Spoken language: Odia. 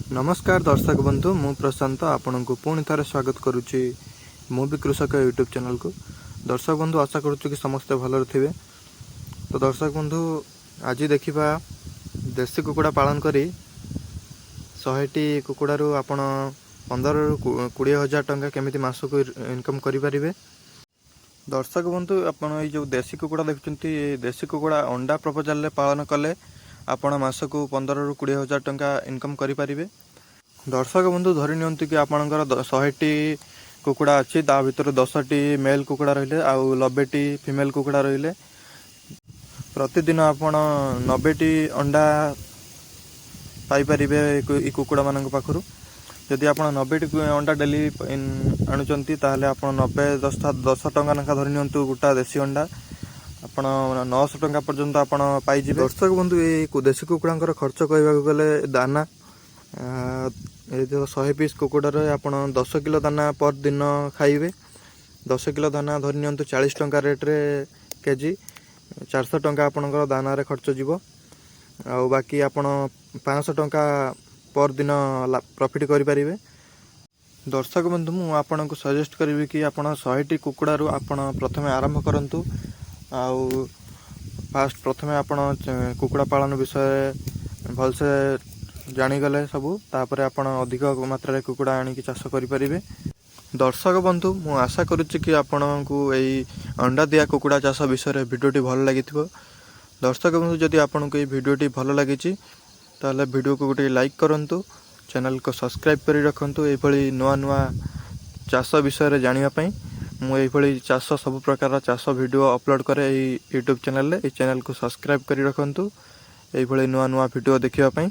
ନମସ୍କାର ଦର୍ଶକ ବନ୍ଧୁ, ମୁଁ ପ୍ରଶାନ୍ତ ଆପଣଙ୍କୁ ପୁଣି ଥରେ ସ୍ୱାଗତ କରୁଛି ମୁଁ ବି କୃଷକ ୟୁଟ୍ୟୁବ୍ ଚ୍ୟାନେଲକୁ। ଦର୍ଶକ ବନ୍ଧୁ, ଆଶା କରୁଛୁ କି ସମସ୍ତେ ଭଲରେ ଥିବେ। ତ ଦର୍ଶକ ବନ୍ଧୁ, ଆଜି ଦେଖିବା ଦେଶୀ କୁକୁଡ଼ା ପାଳନ କରି 100ଟି କୁକୁଡ଼ାରୁ ଆପଣ 15ରୁ 20 ହଜାର ଟଙ୍କା କେମିତି ମାସକୁ ଇନକମ୍ କରିପାରିବେ। ଦର୍ଶକ ବନ୍ଧୁ, ଆପଣ ଏଇ ଯେଉଁ ଦେଶୀ କୁକୁଡ଼ା ଦେଖୁଛନ୍ତି, ଏ ଦେଶୀ କୁକୁଡ଼ା ଅଣ୍ଡା ପ୍ରପୋଜାଲରେ ପାଳନ କଲେ ଆପଣ ମାସକୁ 15ରୁ 20 ହଜାର ଟଙ୍କା ଇନକମ୍ କରିପାରିବେ। ଦର୍ଶକ ବନ୍ଧୁ, ଧରି ନିଅନ୍ତୁ କି ଆପଣଙ୍କର 100ଟି କୁକୁଡ଼ା ଅଛି। ତା ଭିତରୁ 10ଟି ମେଲ୍ କୁକୁଡ଼ା ରହିଲେ ଆଉ 90ଟି ଫିମେଲ୍ କୁକୁଡ଼ା ରହିଲେ। ପ୍ରତିଦିନ ଆପଣ 90ଟି ଅଣ୍ଡା ପାଇପାରିବେ ଏଇ କୁକୁଡ଼ାମାନଙ୍କ ପାଖରୁ। ଯଦି ଆପଣ 90ଟି ଅଣ୍ଡା ଡେଲି ଆଣୁଛନ୍ତି, ତାହେଲେ ଆପଣ 90 ଦଶ 10 ଟଙ୍କା ଲେଖା ଧରି ନିଅନ୍ତୁ ଗୋଟା ଦେଶୀ ଅଣ୍ଡା, ଆପଣ 900 ଟଙ୍କା ପର୍ଯ୍ୟନ୍ତ ଆପଣ ପାଇଯିବେ। ଦର୍ଶକ ବନ୍ଧୁ, ଏଇ ଦେଶୀ କୁକୁଡ଼ାଙ୍କର ଖର୍ଚ୍ଚ କହିବାକୁ ଗଲେ ଦାନା, ଏ ଯେଉଁ 100 ପିସ୍ କୁକୁଡ଼ାରେ ଆପଣ 10 କିଲୋ ଦାନା ପର ଦିନ ଖାଇବେ। 10 କିଲୋ ଦାନା ଧରି ନିଅନ୍ତୁ 40 ଟଙ୍କା ରେଟ୍ରେ କେଜି, 400 ଟଙ୍କା ଆପଣଙ୍କର ଦାନାରେ ଖର୍ଚ୍ଚ ଯିବ। ଆଉ ବାକି ଆପଣ 500 ଟଙ୍କା ପର ଦିନ ପ୍ରଫିଟ୍ କରିପାରିବେ। ଦର୍ଶକ ବନ୍ଧୁ, ମୁଁ ଆପଣଙ୍କୁ ସଜେଷ୍ଟ କରିବି କି ଆପଣ 100ଟି କୁକୁଡ଼ାରୁ ଆପଣ ପ୍ରଥମେ ଆରମ୍ଭ କରନ୍ତୁ। ଆଉ ଫାଷ୍ଟ ପ୍ରଥମେ ଆପଣ କୁକୁଡ଼ା ପାଳନ ବିଷୟରେ ଭଲସେ ଜାଣିଗଲେ ସବୁ, ତାପରେ ଆପଣ ଅଧିକ ମାତ୍ରାରେ କୁକୁଡ଼ା ଆଣିକି ଚାଷ କରିପାରିବେ। ଦର୍ଶକ ବନ୍ଧୁ, ମୁଁ ଆଶା କରୁଛି କି ଆପଣଙ୍କୁ ଏଇ ଅଣ୍ଡା ଦିଆ କୁକୁଡ଼ା ଚାଷ ବିଷୟରେ ଭିଡ଼ିଓଟି ଭଲ ଲାଗିଥିବ। ଦର୍ଶକ ବନ୍ଧୁ, ଯଦି ଆପଣଙ୍କୁ ଏଇ ଭିଡ଼ିଓଟି ଭଲ ଲାଗିଛି, ତାହେଲେ ଭିଡ଼ିଓକୁ ଗୋଟେ ଲାଇକ୍ କରନ୍ତୁ, ଚ୍ୟାନେଲକୁ ସବସ୍କ୍ରାଇବ୍ କରି ରଖନ୍ତୁ ଏଇଭଳି ନୂଆ ନୂଆ ଚାଷ ବିଷୟରେ ଜାଣିବା ପାଇଁ। ମୁଁ ଏଇଭଳି ଚାଷ, ସବୁ ପ୍ରକାର ଚାଷ ଭିଡ଼ିଓ ଅପଲୋଡ଼ କରେ ଏଇ ୟୁଟ୍ୟୁବ୍ ଚ୍ୟାନେଲରେ। ଏଇ ଚ୍ୟାନେଲକୁ ସବସ୍କ୍ରାଇବ୍ କରି ରଖନ୍ତୁ ଏଇଭଳି ନୂଆ ନୂଆ ଭିଡ଼ିଓ ଦେଖିବା ପାଇଁ।